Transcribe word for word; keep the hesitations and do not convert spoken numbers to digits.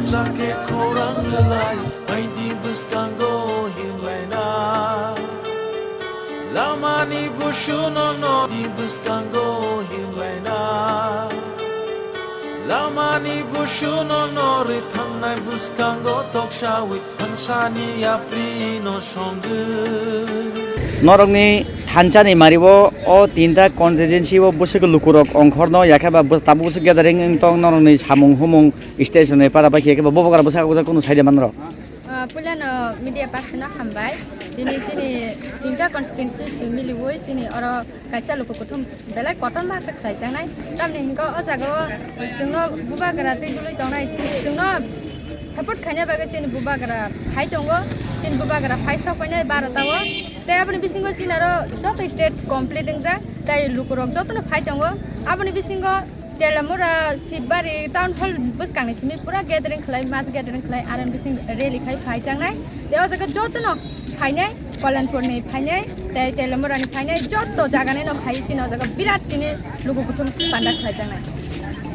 Sakhe khorang lalai, aidi bwskango himlaina. Lamani busuno no di bwskango himlaina. Lamani busuno no ri thangnai bwskango toksawi thangsani yapri no songwi. Norokni thanchani maribo o tinta constituency o bwswk lukurok ongkhorno yakhe ba bwswk tabuk bwswk gathering wng tong norokni samung humung station ni para bai khe bo bogra bwswk kunu saide manro. Ah, puilano media person no hambai. Tini chini tinta constituency si miliwi chini oro kaisa luku kuthum belai kotorma khe khlai janai. Tamni hinko o jaga o chwngno bubagra twi dului tongnai, chwngno support khaina bagwi chini bubagra phai tongo. Chini bubagra phai sok painai barota o. Tei aboni bisingo chini aro joto state complete wngjak. Tei lukurok jotono phai tongo. Aboni bisingo Telamura, Sibari, Town Hall bwskangni simi pura gathering khlai, mass gathering khlai, R N B sing rally khai phai changnai. Tei o jaga jotono phainai, Kalanpurni phainai, tei Telamurani phainai, joto jagani no phai chini o jaga birat chini lugu kuthum panda khlai changnai.